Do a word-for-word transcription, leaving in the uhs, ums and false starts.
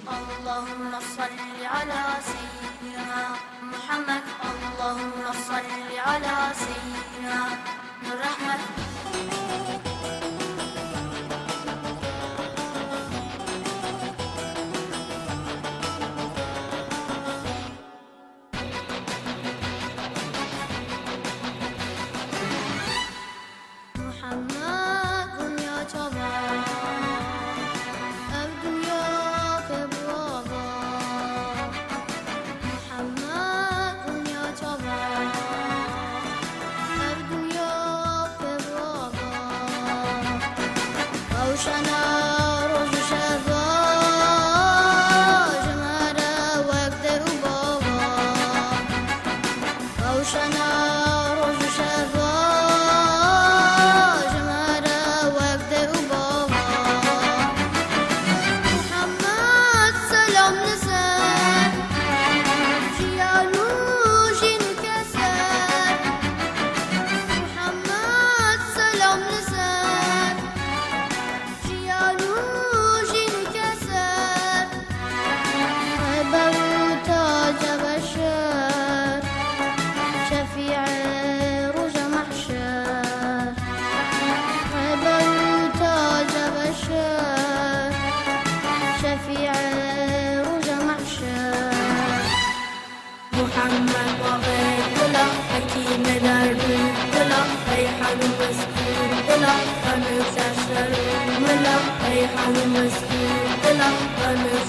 اللهم صل على سيدنا محمد. اللهم صل على سيدنا محمد. Muhammed dinya çava, ev dinya pê bû ava. Muhammed dinya çava, ev dinya pê bû ava. Rewşena roj û şeva, ji me re wek dê û bava. Rewşena roj û şeva, ji me re wek dê û bava. Muhammed selam li ser jiyan û jîn û keser. Muhammed selam li ser jiyan û jîn û keser. Xeber û taca beşer, şefîê roja mehşer. Xeber û taca beşer, şefîê roja mehşer. Muhammed baxê gula, hekîmê derd û dila, reyhan û misk û dila, xemik leşker û mila, reyhan û misk û dila, xemik